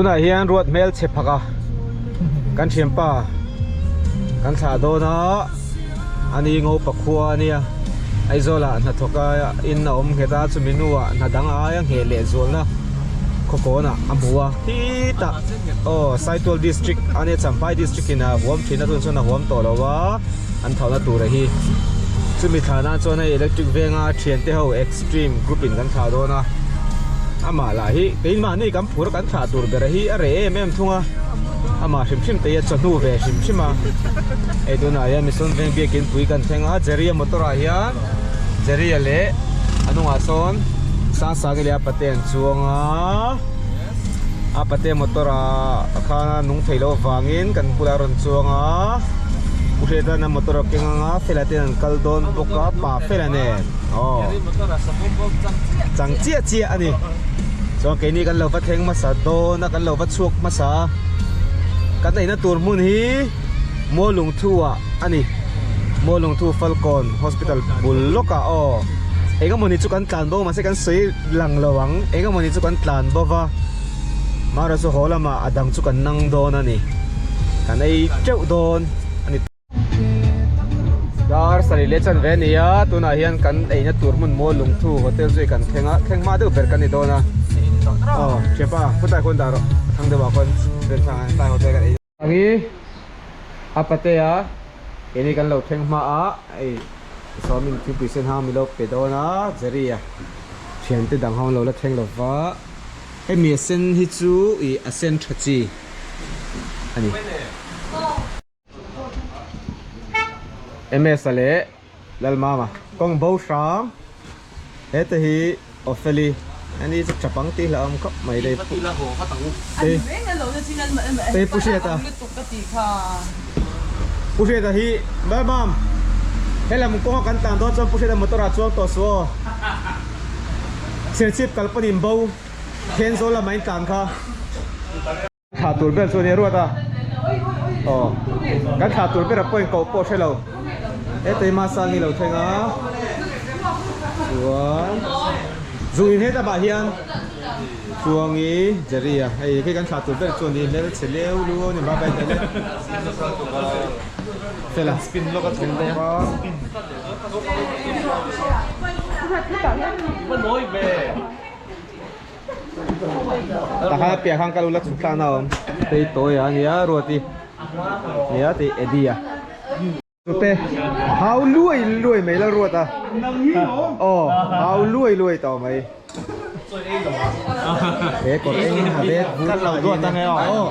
Tunah hian ruat hmel chhe phak a kan thianpa kan thlah dawn a ani ngopa khua a nia Aizawl ah hnathawk a in a awm nghet a chumi hnuah hna dang aia ngheh leh zualna khawkawn ah a hmu a khitah aw Saitual district a nia Champhai district in a huam thin a tun chuan a huam tawh lo a an thlauhna tur a hi chumi thlah nan chuan hei electric venga thiante ho extreme group in kan thlah dawn a amah lah hi keimahni kan phur a kan thlah tur ber hi a reh em em thung a amah hrim hrim te hi a chawhnu ve hrim hrim a hei tunah hian mission veng biakin pui kan thleng a Jerry a motor ah hian Jerry a leh a hnungah sawn Sangsangi leh a pate an chuang a a pate motor ah khan a nung thei loh avangin kan bulah a rawn chuang a Pu Hriata'n a motor a keng ang a Fela ten an kal dawn bawk a pa Fela nen. Aw chang chiah chiah a ni chuan keini kan lo va thleng hmasa dawn a kan lo va chhuak hmasa a kan eina tur hmun hi Mualungthu ah a ni Mualungthu Falkawn Hospital bul lawk ah aw eng emawni chu kan tlan bo mahse kan sawi lang lo ang eng emawni chu kan tlan bo va marawh chu haw lamah a dang chu kan nang dawn a ni kan ei teuh dawn a ni. Dar sarih leh chan ve a ni a tunah hian kan eina tur hmun maw lungthu hotel chu kan thleng a thleng hma deuh ber kan ni dawn a aw thianpa khutai khawn dah rawh a thang deuh ah khawn ven thlang a tlai hotel kan ei ang hi a pate a keini kan lo thleng hma a hei sawmin thingpui sen hang milo pe dawn a Jerry a thiante dang ho an lo la thleng lova hemi a sen hi chu ih a sen tha chi a ni. MS-a leh Lalmama kawng bo hram heta hi Opheli ani chu chapang tih hlauh awm khawp mai lei Tei Pu Hriata Pu Hriata hi Lalmam helam kawnga kan tlan dawn chuan Pu Hriata motor ah chuang tawh suh aw Serchhip kal pawn in bo Thenzawl lamah in tlan kha. Thlah tur ber chu a nia ruat a aw kan thlah tur ber a pawhin koh pawh hre lo hetei hmasa ni lo thleng a chuan zung in hetah hian Chuangi Jerry a hei khi kan thlah tur ber chu a ni hmelchhe leu lu a ni bye bye teh le fela spin lawk a thleng bawk a. Takha piah khan ka lu la chhuk thlakna a awm tei tawi a nia Ruati nia tei Eddie a chute hau luai luai mai la Ruat a aw hau luai luai tawh mai he kawr eng ha vet vur lo duat ange aw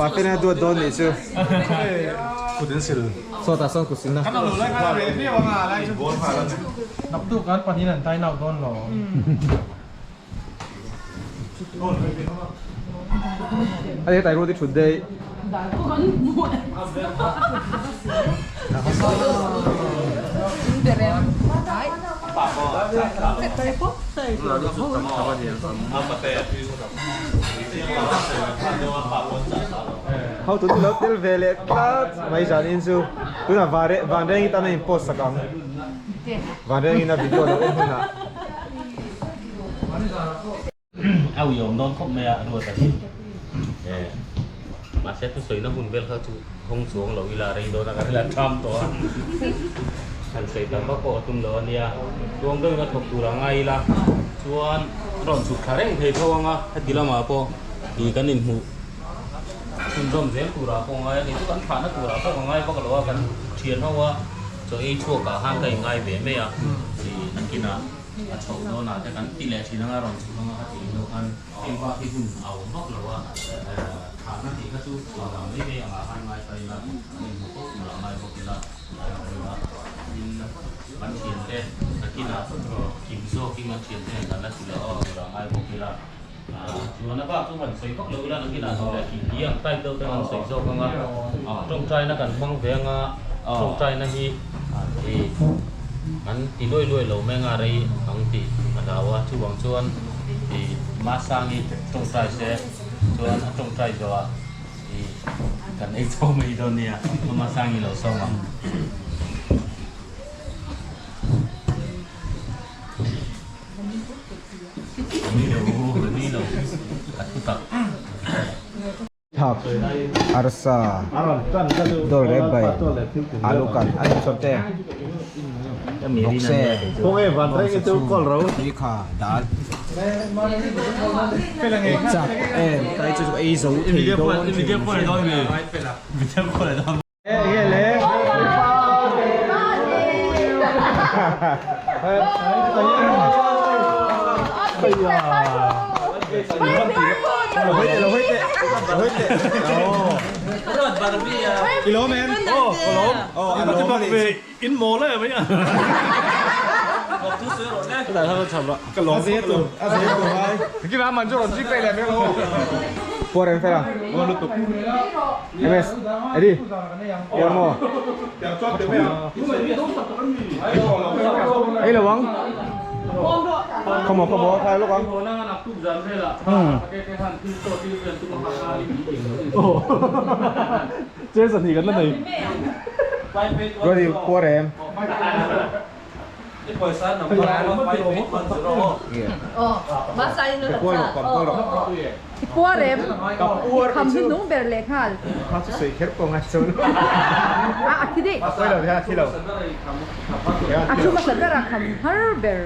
Parfena duat dawn nih chu sawtah sawn kut silna A hetah ruat i thut daih. Hotu chu lo tel ve leh tlat mai zanin chu tunah Vanrengi tan a in post sak ang. Vanrengin a video lo en hunah. A uiawm dawn khawp mai a ruat a hi mahse thusawina hun vel kha chu hawng chuang lo ila rei dawn a ka rilha tham tawh a han sawi tam vak pawh a tum lo a nia tuang deuhin a thawk tur a ngai ila chuan a rawn chhuk thla reng thei tho ang a heti lamah pawh ih kan inhmuh chhunzawm zel turah pawh a ngai a kei chu kan thlahna turah pawh ka ngai vak lo a kan thian ho a chaw ei chhuakah khan ka inngai ve mai a ih nakinah a chhoh dawnah te kan ti leh thin anga rawn chhuk anga ka tih loh khan heng bak hi hun a awm vak lo a thlahna tih kha chu chhuahlam mai mai angah khan ngai ta ila kan inhmu fo turah ngai bawk ila tin kan thiante nakinah kim zawkin kan thiante hian kan la ti leh awk turah ngai bawk ila chuan a bak chu han sawi vak lo ila nakinah duh leh tih tih ang type deuh te kan sawi zawk anga tawngtaina kan hmang ve anga tawngtaina hi ih an ti luai luai lo mai anga rei ang tih a hlau a chuvang chuan ih Masangi tawngtai se chuan a tawngtai zawhah ih kan ei chho mai dawn nia Masangi lo sawm ang. Ni lo, ni lo, a thu tak. Thak arsa dawr leh bai alu kan a inchhawp te bawkse tui kha dal chak em kai chu ei zo thei dawn MS Eddie Puar maw Ei lo ang Khawmaw khawmaw a khai lawk ang Ruati puar em Puar em? Kham hi nung ber leh nghal. Kha chu sawi kher pawh ngai chu. A a thi daih. A sawi lo hian a thi lo. A thu hmasa ber a kham har ber.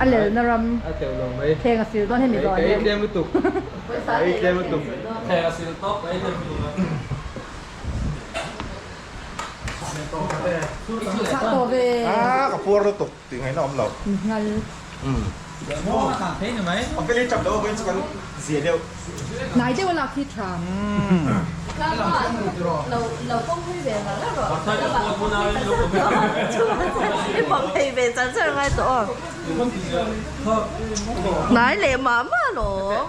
A lelna ram. A teuh lo mai. Thleng a sil dawn hemi zawh hian. Ka ei tlem lutuk. Ka ei tlem lutuk. Thleng a sil tawp ka ei tlem lutuk. Chah tawh ve. A ka puar lutuk tih ngaihna awm lo. Nghal. Peli chap lo vawiin chu kan zia deuh. Hnai deuh a lak hi tha. Hnai leh mah mah lawm.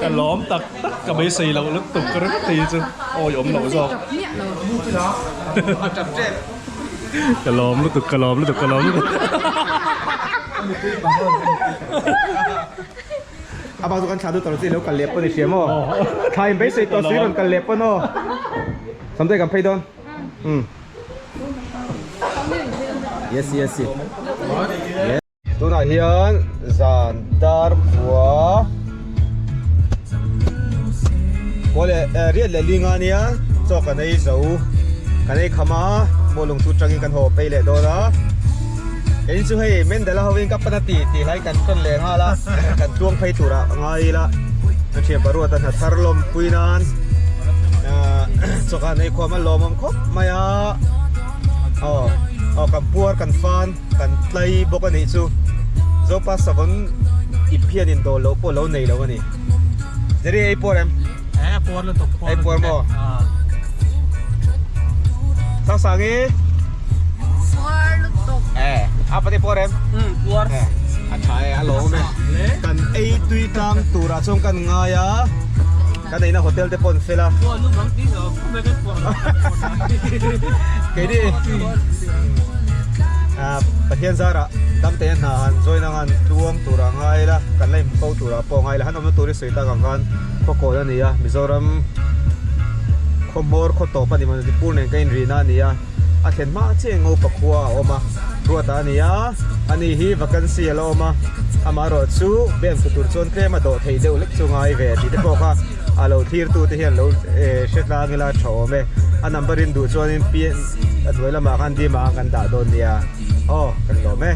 Ka lawm tak tak ka beisei loh lutuk ka ring thei chu awi awm loh zawk. Ka lawm lutuk ka lawm lutuk ka lawm lutuk. A bak chu kan thla duh tawh lo chu i lo kal leh pawn i hria maw? Thla in beisei tawh si rawn kal leh pawn aw. Samte kan phei dawn. Umm. Yes yes. Yes. Tunah hian zan dar khua khua leh eh riat leh linga nia chaw kan ei zo kan ei kham a maw lungthu tangin kan haw phei leh dawn a kei chu hei Mendela hovin ka pan a ti tih hlai kan tawn leh nghal a kan tluang phei turah a ngai ila ka thian paruat a hna thar lawmpui nan ah chaw kan ei khuam a lawmawm khawp mai a aw aw kan puar kan fan. Kan tlai bawk a nih chu. Zopa savon ip hian in dawl loh pawh lo nei lo a ni. Jerry ei puar em? Eh puar lutuk puar. Ei puar maw? Sang sangi. Puar lutuk. Eh, apa te puar em? Puar. Eh, a tha e a lawm e. Kan ei tui tlang turah chuan kan ngai a. Kan eina hotel te pawh an fel a. Puar lu mang ti lo, khume kan puar lo. Keini ah Pathian zarah dam te hna han join ang an tluang turah ngai ila kan la inhmu ko turah pawh ngai ila han awmna tur hi sawi tak ang khan khawkawn a ni a Mizoram khaw hmawr khaw tawp a ni Manipur nen ka inrihna a ni a a thlen hma chiah ngo pakhua a awm a ruat a ni a ani hi vacancy a la awm a amaherawh chu bank tur chuan tlem a dawh theih deuh lek chu ngai ve tih te pawh kha a lo thlir tu te hian lo hre tlang ila tha awm e a number in duh chuanin a hnuai lamah khan dim ah kan dah dawn nia aw kan lawm e.